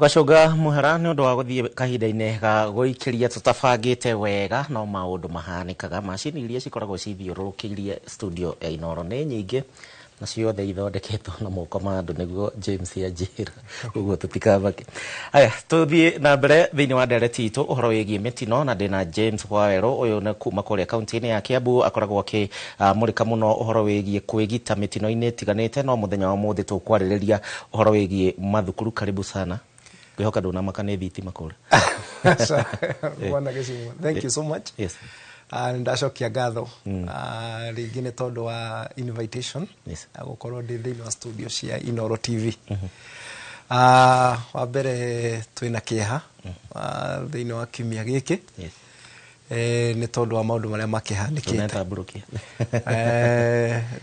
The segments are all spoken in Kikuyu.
Tũgacũnga mũhera nĩ ũndũ wa gũthiĩ kahinda-inĩ ga gũikĩria tũtabangĩte wega, no maũndũ mahanĩkaga. Macini iria cikoragwo cithiũrũrũkĩirie studio ya Inooro nĩ nyingĩ na ciothe ithondeketwo na moko ma andũ, nĩguo James anjĩra ũguo, tũtikamake. Aya, tũthiĩ na mbere thĩinĩ wa ndereti itũ ũhoro wĩgiĩ mĩtino, na ndĩna James Wawerũ. Ũyũ nĩ kuma kũrĩa kaunti-inĩ ya Kiambu, akoragwo akĩmũrĩka mũno ũhoro wĩgiĩ kwĩgita mĩtino-inĩ ĩtiganĩte, no mũthenya wa ũmũthĩ tũkwarĩrĩria ũhoro wĩgiĩ mathukuru. Karibu sana, ngwĩhoka ndũnamaka nĩ thitima kũrĩa. Bwana Gĩcigo, thank you so much. Ndacokia ngatho rĩngĩ nĩ tondũ wa invitation ya gũkorwo ndĩ thĩinĩ wa studio cia Inooro TV. Wa mbere, twĩna kĩeha thĩinĩ wa kiumia gĩkĩ nĩ tondũ wa maũndũ marĩa makĩhanĩkĩte. Tũnetambũrũkia.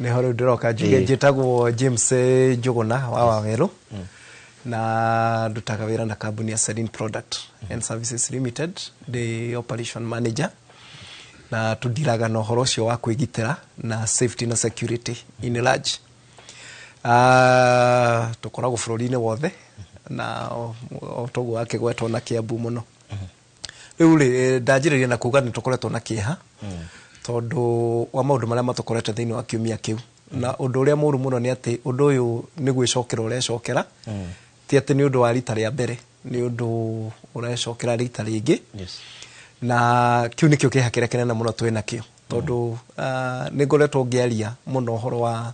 Nĩho rĩu ndĩroka njuge njĩtagwo James Njũgũna wa Wawerũ na ndutaga wĩra na kambuni ya Serene Product and Services Limited, ndĩ operation manager, na tũndiraga na ũhoro ũcio wa kwĩgitĩra na safety na security in large. Tũkoragwo bũrũri-inĩ wothe na o toguo wakĩgwetwo na Kiambu mũno. Rĩu rĩ, ndanjĩrĩria na kuga nĩ tũkoretwo na kĩeha tondũ wa maũndũ marĩa matũkorete thĩinĩ wa kiumia kĩu, na ũndũ ũrĩa mũru mũno nĩ atĩ ũndũ ũyũ nĩ gwĩcokera ũrecokera, ti atĩ nĩ ũndũ wa rita rĩa mbere, nĩ ũndũ ũrecokera rita rĩngĩ. Na kĩu nĩkĩo kĩeha kĩrĩa kĩnene mũno twĩ nakĩo, tondũ nĩ ngoretwo ngĩaria mũno ũhoro wa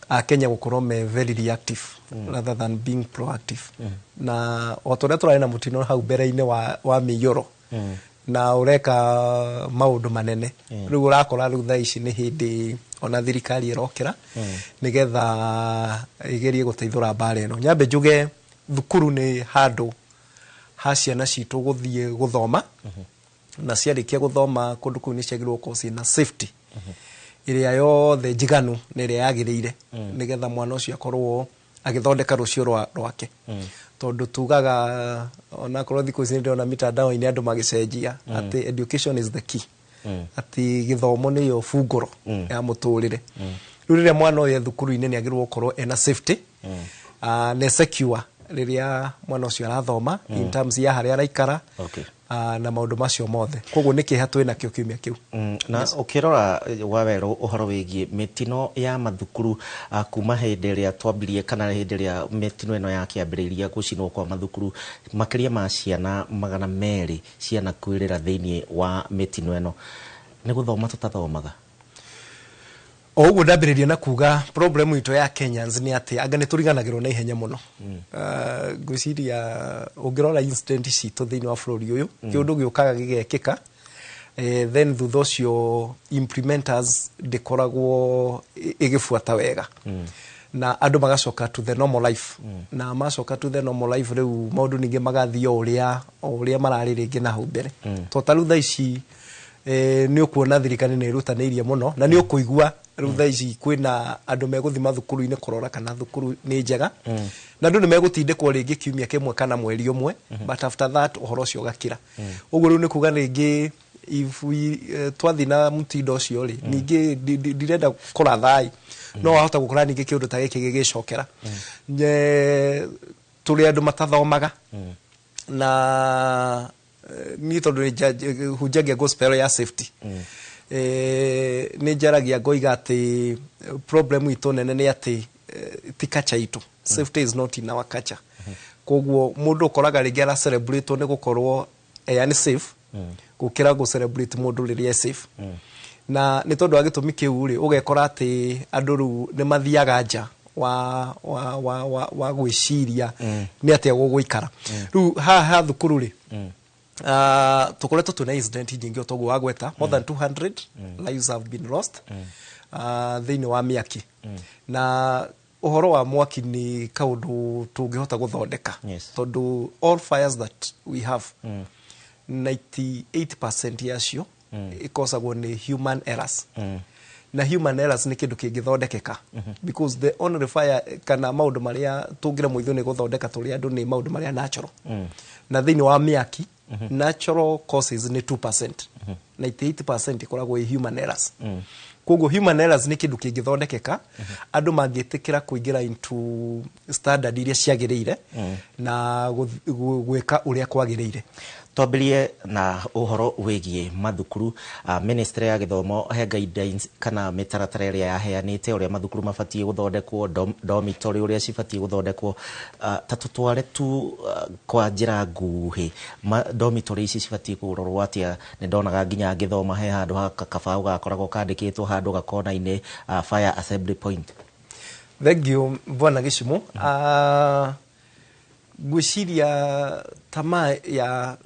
Akenya gũkorwo me very reactive rather than being proactive, na o ta ũrĩa tũrarĩ na mũtino hau mbere-inĩ wa mĩiyũro na ũreka maũndũ manene, rĩu ũrakora rĩu thaa ici nĩ hĩndĩ ona thirikari ĩrokĩra nĩgetha ĩgerie gũteithũra mbara ĩno. Nyambe njuge thukuru nĩ handũ ha ciana citũ gũthiĩ gũthoma, na ciarĩkia gũthoma kũndũ kũu nĩ ciagĩrĩirwo gũkorwo ciĩna safety ĩrĩa yothe njiganu na ĩrĩa yagĩrĩire, nĩgetha mwana ũcio akorwo agĩthondeka rũciũ rwake, tondũ tugaga onakorwo thikũ ici nĩndĩrona mitandao-inĩ andũ magĩcenjia atĩ education is the key, atĩ gĩthomo nĩyo bungũro ya mũtũrĩre. Rĩu rĩrĩa mwana ũyũ e thukuru-inĩ, nĩ agĩrĩirwo gũkorwo ena safety na secure rĩrĩa mwana ũcio arathoma, in terms ya harĩa araikara na maũndũ macio mothe. Koguo nĩ kĩeha twĩ nakĩo kiumia kĩu. Na ũkĩrora, Wawerũ, ũhoro wĩgiĩ mĩtino ya mathukuru, kuma hĩndĩ ĩrĩa twambirie kana hĩndĩ ĩrĩa mĩtino ĩno yakĩambĩrĩirie gũcinwo kwa mathukuru, makĩria ma ciana 200 cianakuĩrĩra thĩinĩ wa mĩtino ĩno. Nĩ gũthoma tũtathomaga? O ũguo ndambĩrĩria na kuga, problem itũ ya Kenyans nĩ atĩ anga nĩ tũriganagĩrwo na ihenya mũno. Ngwĩciria ũngĩrora incident citũ thĩinĩ wa bũrũri ũyũ, kĩũndũ gĩũkaga gĩgekĩka, then thutha ũcio implementers ndĩkoragwo ĩgĩbuata wega na andũ magacoka to the normal life, na macoka to the normal life, rĩu maũndũ ningĩ magathiĩ o ũrĩa mararĩ rĩngĩ na hau mbere. To ta rĩu thaa ici nĩ ũkuona thirikari nĩ ĩrutanĩirie mũno, na nĩ ũkũigua rĩu thaa ici kwĩna andũ megũthiĩ mathukuru-inĩ kũrora kana thukuru nĩ njega, na andũ nĩ megũtindĩkwo rĩngĩ kiumia kĩmwe kana mweri ũmwe, but after that ũhoro ũcio ũgakira. Ũguo rĩu nĩ kuga rĩngĩ if we twathiĩ na mũtindo ũcio rĩ, ningĩ ndirenda kũrathai, no wahota gũkora ningĩ kĩũndũ ta gĩkĩ gĩgĩcokera. Tũrĩ andũ matathomaga, na niĩ tondũ nĩ hunjagia gospel ya safety, nĩ njaragia ngoiga atĩ problem itũ nene nĩ atĩ ti culture itũ. Safety is not in our culture. Koguo mũndũ ũkoraga rĩngĩ ara celebrate nĩ gũkorwo e unsafe gũkĩra gũ celebrate mũndũ rĩrĩa e safe, na nĩ tondũ wa gĩtũmi kĩu rĩ, ũgekora atĩ andũ rĩu nĩ mathiaga nja wa gwĩciria nĩ atĩa gũgũikara. Rĩu haha ha thukuru rĩ, tũkoretwo twĩna incident nyingĩ o toguo wagweta, more than 200 lives have been lost thĩinĩ wa mĩaki, na ũhoro wa mwaki nĩ kaũndũ tũngĩhota gũthondeka, tondũ all fires that we have, 98% yacio ĩkosagwo nĩ human errors, na human errors nĩ kĩndũ kĩngĩthondekeka, because the only fire kana maũndũ marĩa tũngĩremwo ithuĩ nĩ gũthondeka tũrĩ andũ nĩ maũndũ marĩa natural, na thĩinĩ wa mĩaki natural causes nĩ 2%, 98% ĩkoragwo ĩ human errors. Koguo human errors nĩ kĩndũ kĩngĩthondekeka andũ mangĩtĩkĩra kũingĩra into standard iria ciagĩrĩire na gwĩka ũrĩa kwagĩrĩire. Twambĩrie na ũhoro wĩgiĩ mathukuru. Ministry ya gĩthomo he guidance kana mĩtaratara ĩrĩa yaheanĩte ũrĩa mathukuru mabatiĩ gũthondekwo, dormitory ũrĩa cibatiĩ gũthondekwo. Ta tũtware tu kwa njĩra nguhĩ, dormitory ici cibatiĩ kũrorwo atĩa? Nĩ ndonaga nginya ngĩthoma he handũ ha kabaũ gakoragwo kandĩkĩtwo handũ gakona-inĩ, fire assembly point. Thank you, Bwana Gĩcumu. Ngwĩciria tamaa ya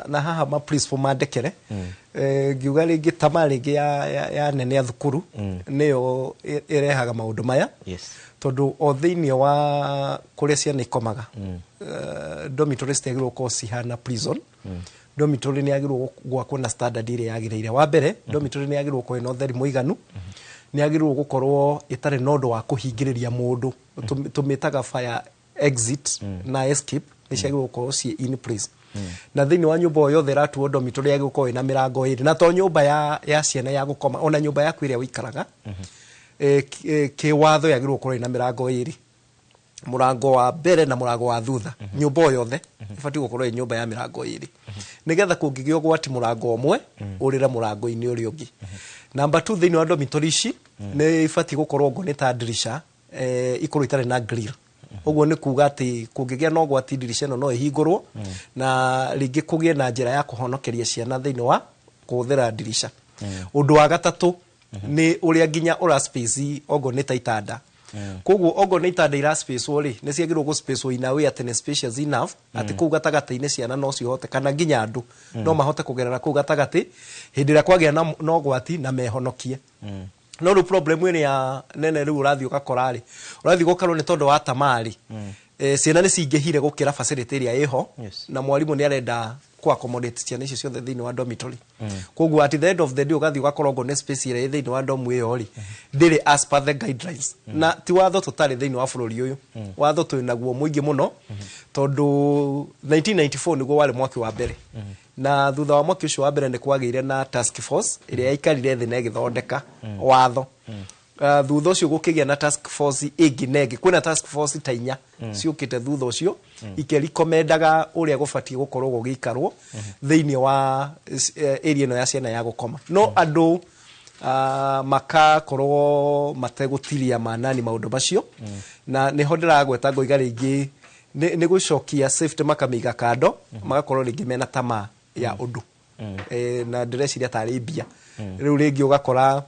na haha ma principal mandekere, ngiuga rĩngĩ tamaa rĩngĩ ya nene ya thukuru nĩyo ĩrehaga maũndũ maya, tondũ o thĩinĩ wa kũrĩa ciana ikomaga, dormitory citiagĩrĩirwo gũkorwo cihana prison. Dormitory nĩ yagĩrĩirwo gwakwo na standard ĩrĩa yagĩrĩire. Wa mbere, dormitory nĩ yagĩrĩirwo gũkorwo ĩna ũtheri mũiganu, nĩ yagĩrĩirwo gũkorwo ĩtarĩ na ũndũ wa kũhingĩrĩria mũndũ, tũmĩtaga fire exit na escape, nĩ ciagĩrĩirwo gũkorwo ciĩ in place. Na thĩinĩ wa nyũmba o yothe ĩratuo dormitory yagĩrĩirwo gũkorwo ĩna mĩrango ĩrĩ, na to nyũmba ya ciana ya gũkoma, ona nyũmba yaku ĩrĩa ũikaraga, kĩwatho yagĩrĩirwo gũkorwo ĩna mĩrango ĩrĩ, mũrango wa mbere na mũrango wa thutha. Nyũmba o yothe ĩbatiĩ gũkorwo ĩ nyũmba ya mĩrango ĩrĩ, nĩgetha kũngĩgĩa ũgwati mũrango ũmwe ũrĩre mũrango-inĩ ũrĩa ũngĩ. Number 2, thĩinĩ wa dormitory ici nĩ ibatiĩ gũkorwo ngo nĩ ta ndirisha, ikorwo itarĩ na grill. Ũguo nĩ kuga atĩ kũngĩgĩa na ũgwati, ndirisha ĩno no ĩhingũrwo na rĩngĩ kũgĩe na njĩra ya kũhonokeria ciana thĩinĩ wa kũhũthĩra ndirisha. Ũndũ wa gatatũ nĩ ũrĩa nginya ũra space ongo nĩ ta itanda. Koguo ongo nĩ itanda ira space rĩ, nĩ ciagĩrĩirwo gũ space in a way atĩ nĩ spacious enough atĩ kũu gatagatĩ-inĩ ciana no cihote kana nginya andũ no mahote kũgerera kũu gatagatĩ hĩndĩ ĩrĩa kwagĩa na ũgwati na mehonokie. No rĩu problem ĩrĩa nene rĩu ũrathiĩ ũgakora rĩ, ũrathiĩ gũkorwo nĩ tondũ wa tamaa rĩ, ciana nĩ cingĩhire gũkĩra facility ĩrĩa ĩho, na mwarimũ nĩ arenda ku accommodate ciana icio ciothe thĩinĩ wa dormitory. Koguo at the end of the day ũgathiĩ ũgakorwo ngo nĩ space ĩrĩa ĩ thĩinĩ wa dorm ĩyo rĩ, ndĩrĩ as per the guidelines. Na ti watho tũtarĩ thĩinĩ wa bũrũri ũyũ, watho twĩ naguo mũingĩ mũno, tondũ 1994 nĩguo warĩ mwaki wa mbere, na thutha wa mwaki ũcio wa mbere nĩ kwagĩire na task force ĩrĩa yaikarire thĩ na ĩgĩthondeka watho. Thutha ũcio gũkĩgĩa na task force ĩngĩ na ĩngĩ, kwĩna task force ta inya ciũkĩte thutha ũcio ikĩrikomendaga ũrĩa gũbatiĩ gũkorwo gũgĩikarwo thĩinĩ wa area ĩno ya ciana ya gũkoma. No andũ makakorwo mategũtiria manani maũndũ macio, na nĩho ndĩragweta ngoiga rĩngĩ nĩ gũcokia safety makamĩiga kando, magakorwo rĩngĩ mena tamaa ya ũndũ, na ndĩreciria tarĩ mbia. Rĩu rĩngĩ ũgakora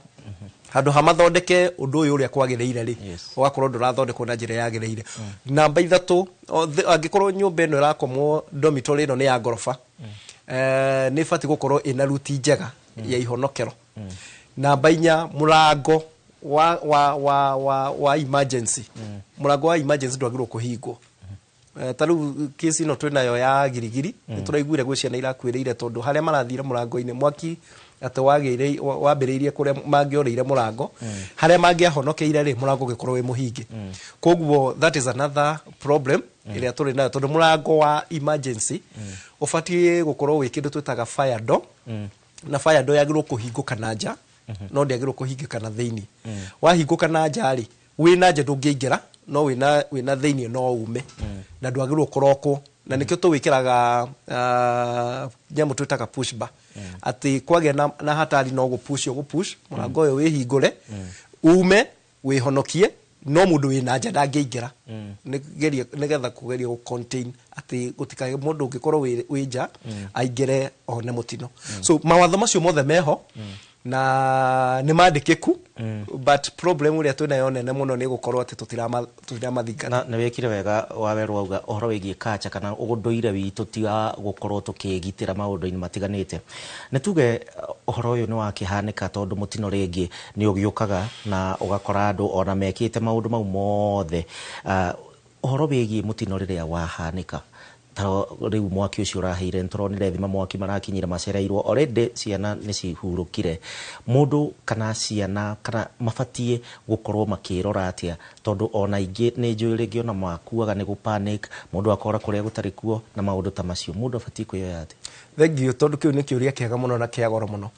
handũ ha mathondeke ũndũ ũyũ ũrĩa kwagĩrĩire rĩ, ũgakorwo ndũrathondekwo na njĩra yagĩrĩire. Namba 3, angĩkorwo nyũmba ĩno ĩrakomwo, dormitory ĩno nĩ ya ngoroba, nĩ ĩbatiĩ gũkorwo ĩna ruti njega ya ihonokero. Namba 4, mũrango wa emergency, mũrango wa emergency ndwagĩrĩirwo kũhingwo. Ta rĩu kesi ĩno twĩnayo ya Girigiri, nĩ tũraiguire gwĩ ciana irakuĩrĩire tondũ harĩa marathire mũrango-inĩ mwaki atĩ wagĩire wambĩrĩirie kũrĩa mangĩorĩire mũrango, harĩa mangĩahonokeire rĩ, mũrango ũgĩkorwo wĩ mũhinge. Koguo that is another problem ĩrĩa tũrĩ nayo, tondũ mũrango wa emergency ũbatiĩ gũkorwo wĩ kĩndũ twĩtaga fire door, na fire door yagĩrĩirwo kũhingũka na nja, no ndĩagĩrĩirwo kũhingĩka na thĩinĩ. Wahingũka na nja rĩ, wĩna nja ndũngĩingĩra, no wĩna thĩinĩ no ume, na ndwagĩrĩirwo kũrokwo, na nĩkĩo tũwĩkĩraga nyamũ twĩtaga push bar, atĩ kwagĩa na hatari no gũpush ũgũpush mũrango ũyũ wĩhingũre ume wĩhonokie, no mũndũ wĩna nja ndangĩingĩra, nĩgetha kũgeria gũ contain atĩ gũtikagĩe mũndũ ũngĩkorwo wĩ nja aingĩre one mũtino. So mawatho macio mothe meho na nĩ mandĩkĩku, but problem ĩrĩa twĩnayo nene mũno nĩ gũkorwo atĩ tũtiramathingata. Na nĩ wĩkire wega wawerwo wauga ũhoro wĩgiĩ kacha kana ũndũire witũ ti wa gũkorwo tũkĩgitĩra maũndũ-inĩ matiganĩte. Nĩ tuge ũhoro ũyũ nĩ wakĩhanĩka tondũ mũtino rĩngĩ nĩ ũgĩũkaga na ũgakora andũ ona mekĩte maũndũ mau mothe. Ũhoro wĩgiĩ mũtino rĩrĩa wahanĩka, Ta rĩu mwaki ũcio ũrahĩire, nĩtũronire thima mwaki marakinyire macereirwo, already ciana nĩ cihurũkire. Mũndũ kana ciana kana mabatiĩ gũkorwo makĩrora atĩa? Tondũ ona ingĩ nĩ njũĩ rĩngĩ ona makuaga nĩ gũ panic, mũndũ akora kũrĩa gũtarĩ kuo na maũndũ ta macio. Mũndũ abatiĩ kwĩyoya atĩa? Thengiũ, tondũ kĩu nĩ kĩũria kĩega mũno na kĩa goro mũno.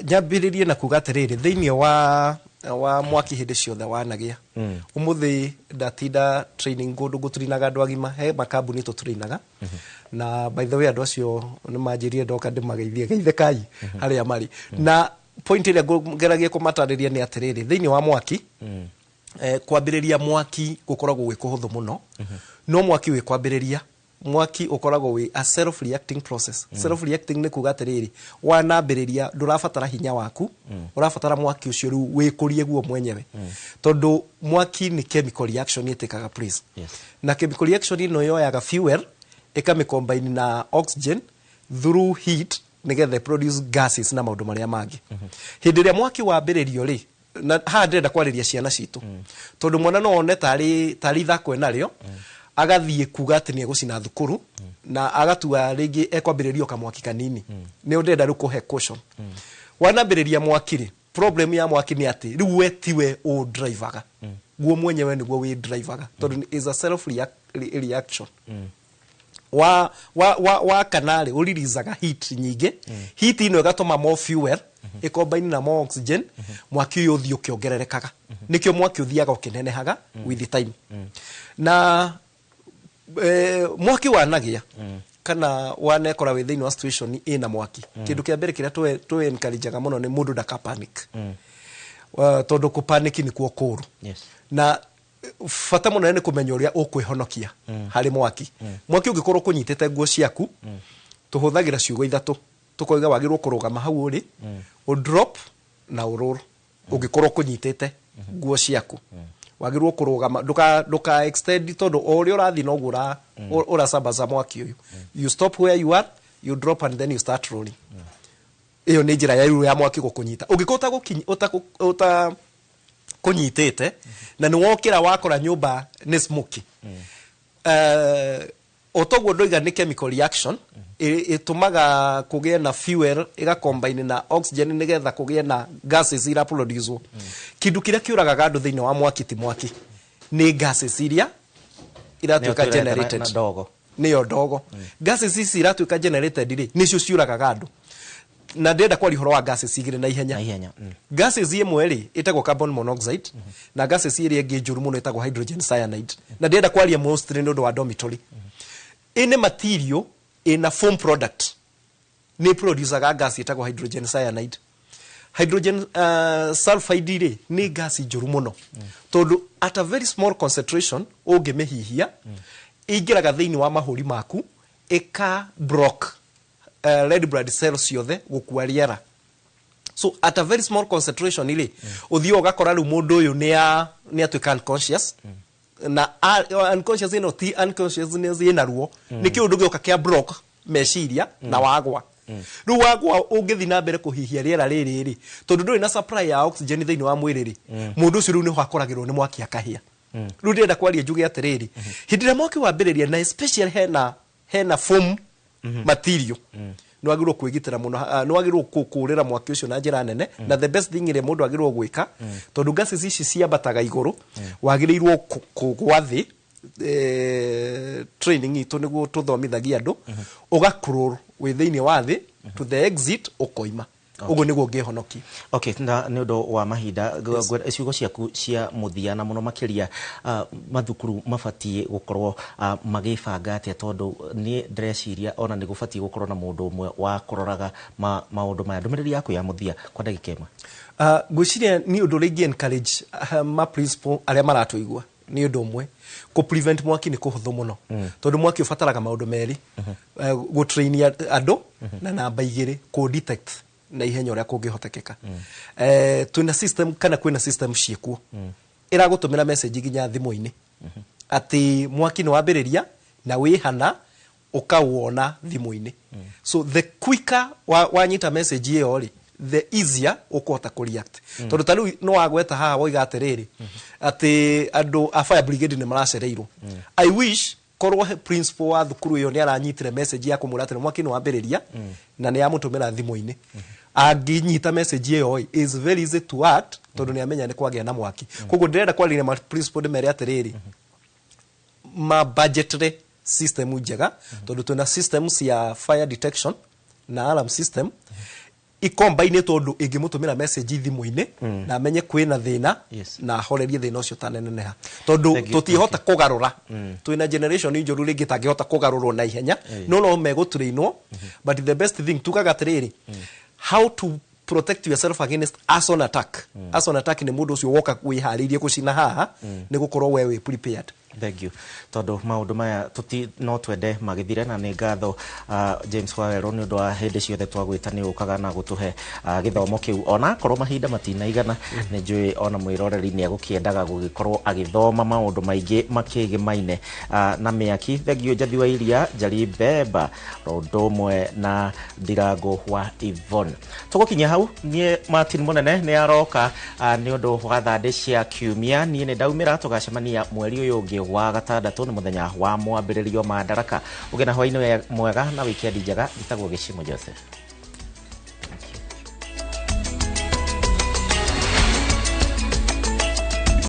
Nyambĩrĩrie na kuga atĩrĩrĩ, thĩinĩ wa mwaki hĩndĩ ciothe wanagĩa. Ũmũthĩ ndatinda training kũndũ gũturinaga andũ agima, he makambuni tũturinaga. Na by the way, andũ acio nĩ manjĩrire ndoka ndĩmageithie, geithĩkai harĩa marĩ. Na point ĩrĩa ngeragia kũmatarĩria nĩ atĩrĩrĩ, thĩinĩ wa mwaki, kwambĩrĩria mwaki gũkoragwo gwĩ kũhũthũ mũno, no mwaki wĩ kwambĩrĩria, mwaki ũkoragwo wĩ a self reacting process. Self reacting nĩ kuga atĩrĩrĩ, wanambĩrĩria ndũrabatara hinya waku, ũrabatara mwaki ũcio rĩu wĩkũrie guo mwenyewe, tondũ mwaki nĩ chemical reaction ĩtĩkaga place. Na chemical reaction ĩno yoyaga fuel ĩkamĩcombine na oxygen through heat nĩgetha produce gases na maũndũ marĩa mangĩ. Hĩndĩ ĩrĩa mwaki wambĩrĩrio rĩ, na haha ndĩrenda kwarĩria ciana citũ, tondũ mwana no one tarĩ ithako enarĩo, agathiĩ kuga atĩ nĩ egũcina thukuru, na agatua rĩngĩ ekwambĩrĩria o kamwaki kanini. Nĩ ndĩrenda rĩu kũhe caution. Wanambĩrĩria mwaki rĩ, problem ya mwaki nĩ atĩ rĩu we tiwe ũdrivaga guo mwenyewe, nĩguo wĩ drivaga, tondũ is a self reaction. Wa kana rĩ, ũririzaga heat nyingĩ. Heat ĩno ĩgatũma more fuel ĩcombine na more oxygen, mwaki ũyũ ũthiĩ ũkĩongererekaga. Nĩkĩo mwaki ũthiaga ũkĩnenehaga with the time. Na mwaki wanagĩa kana wanekora wĩ thĩinĩ wa situation ĩna mwaki, kĩndũ kĩa mbere kĩrĩa tũ encourageaga mũno nĩ mũndũ ndaka panic, tondũ kũ panic nĩkuo kũũru. Na bata mũnene nĩ kũmenya ũrĩa ũkwĩhonokia harĩ mwaki. Mwaki ũngĩkorwo kũnyitĩte nguo ciaku, tũhũthagĩra ciugo ithatũ, tũkoiga wagĩrĩirwo kũrũgama hau ũrĩ, ũdrop na ũroll. Ũngĩkorwo kũnyitĩte nguo ciaku, wagĩrĩirwo kũrũgama, ndũka extend, tondũ o ũrĩa ũrathiĩ noguo ũrasambaza mwaki ũyũ. You stop where you are, you drop and then you start rolling. Ĩyo nĩ njĩra ya rĩu ya mwaki gũkũnyita. Ũngĩkorwo ũta kũnyitĩte na nĩ wokĩra wakora nyũmba nĩ smoky, o toguo ndoiga nĩ chemical reaction ĩtũmaga kũgĩe na fuel ĩgacombine na oxygen nĩgetha kũgĩe na gases iraproducewo. Kĩndũ kĩrĩa kĩũragaga andũ thĩinĩ wa mwaki ti mwaki, nĩ gases iria iratuĩka Nĩyo twĩrete generated. Na ndogo. Nĩyo ndogo. Gases ici iratuĩka generated rĩ, nĩcio ciũragaga andũ. Na ndĩrenda kwaria ũhoro wa gases igĩrĩ na ihenya. Na ihenya. Gases ĩmwe rĩ, ĩtagwo carbon monoxide, na gases ĩrĩa ĩngĩ njũru mũno ĩtagwo hydrogen cyanide. Na ndĩrenda kwaria mostly nĩ ũndũ wa dormitory. Ĩnĩ material ĩna foam product nĩ producaga gas ĩtagwo hydrogen cyanide. Hydrogen sulfide rĩ, nĩ gas njũru mũno, tondũ at a very small concentration ũngĩmĩhihia, ĩingĩraga thĩinĩ wa mahũri maku, ĩka block red blood cells ciothe gũkua rĩera. So at a very small concentration rĩ, ũthiaga ũgakora rĩu mũndũ ũyũ nĩ atuĩka unconscious. Na unconscious ĩno ti unconsciousness ĩna ruo, nĩ kĩũndũ gĩoka kĩa block meciria na wagwa. Rĩu wagwa, ũngĩthiĩ na mbere kũhihia rĩera rĩrĩ rĩ, tondũ ndũrĩ na supply ya oxygen thĩinĩ wa mwĩrĩ rĩ, mũndũ ũcio rĩu nĩho akoragĩrwo nĩ mwaki akahĩa. Rĩu ndĩrenda kwaria njuge atĩrĩrĩ, hĩndĩ ĩrĩa mwaki wambĩrĩria, na especially hena foam material, nĩ wagĩrĩirwo kwĩgitĩra mũno, nĩ wagĩrĩirwo kũũrĩra mwaki ũcio na njĩra nene. Na the best thing ĩrĩa mũndũ agĩrĩirwo gwĩka, tondũ gases ici ciambataga igũrũ, wagĩrĩirwo kũgwa thĩ. Training itũ nĩguo tũthomithagia andũ, ũgacrawl wĩ thĩinĩ wa thĩ to the exit, ũkoima. Ũguo nĩguo ũngĩhonokia. Okay, na nĩ ũndũ wa mahinda, ciugo ciaku cia mũthia, na mũno makĩria mathukuru mabatiĩ gũkorwo magĩbanga atĩa? Tondũ niĩ ndĩreciria ona nĩ gũbatiĩ gũkorwo na mũndũ ũmwe wa kũroraga maũndũ maya. Ndũmĩrĩri yaku ya mũthia kwa ndagĩka 1. Ngwĩciria nĩ ũndũ ũrĩa ingĩ encourage ma principal arĩa maratũigua nĩ ũndũ ũmwe: kũ prevent mwaki nĩ kũhũthũ mũno, tondũ mwaki ũbataraga maũndũ merĩ, gũtrain andũ, na namba 2, kũ detect na ihenya ũrĩa kũngĩhotekeka. Twĩna system kana kwĩna system ciĩkuo ĩragũtũmĩra message nginya thimũ-inĩ atĩ mwaki nĩ wambĩrĩria na wĩ hana, ũkawona thimũ-inĩ. So the quicker wanyita message ĩyo rĩ, the easier ũkũhota kũ react. Tondũ ta rĩu no wagweta haha woiga atĩrĩrĩ, atĩ andũ a fire brigade nĩ maracereirwo. I wish Angĩkorwo he principal wa thukuru ĩyo nĩ aranyitire message ya kũmwĩra atĩ mwaki nĩ wambĩrĩria na nĩ yamũtũmĩra thimũ-inĩ, angĩnyita message ĩyo ĩ, is very easy to act, tondũ nĩ amenya nĩ kwagĩa na mwaki. Koguo ndĩrenda kwarĩria ma principal ndĩmere atĩrĩrĩ, ma budgetary system njega, tondũ twĩna system cia fire detection na alarm system ikombainĩ, tondũ ĩngĩmũtũmĩra message thimũ-inĩ na amenye kwĩna thĩna na ahorerie thĩna ũcio ũtaneneneha, tondũ Thank you. tũtihota kũgarũra. Twĩna generation njũru rĩngĩ tangĩhota kũgarũrwo na ihenya, no megũtrainwo. But the best thing tugaga atĩrĩrĩ, how to protect yourself against arson attack. Arson attack nĩ mũndũ ũcio woka wĩharĩirie gũcina haha, nĩ gũkorwo we wĩ prepared. Thank you, tondũ maũndũ maya tuti no twende magĩthire. Na nĩ ngatho, James Wawerũ, nĩ ũndũ wa hĩndĩ ciothe twagwĩta nĩ ũkaga na gũtũhe gĩthomo kĩu, ona akorwo mahinda matinaigana. Nĩ njũĩ ona mwĩroreri nĩ egũkĩendaga gũgĩkorwo agĩthoma maũndũ maingĩ makĩgĩmaine na mĩaki. Thank you, Njathi wa Iria, Njari Mbemba, ro ũndũ ũmwe na Ndirango wa Yvonne. Tũgũkinyia hau. Niĩ Martin Mũnene nĩ aroka nĩ ũndũ wa thandĩ cia kiumia. Niĩ nĩ ndaumĩra, tũgacemania mweri ũyũ ũngĩ wa gatandatũ, nĩ mũthenya wa mwambĩrĩrio Madaraka. Ũgĩ na hwaĩ-inĩ mwega na wikendi njega. Njĩtagwo Gĩcimo Joseph.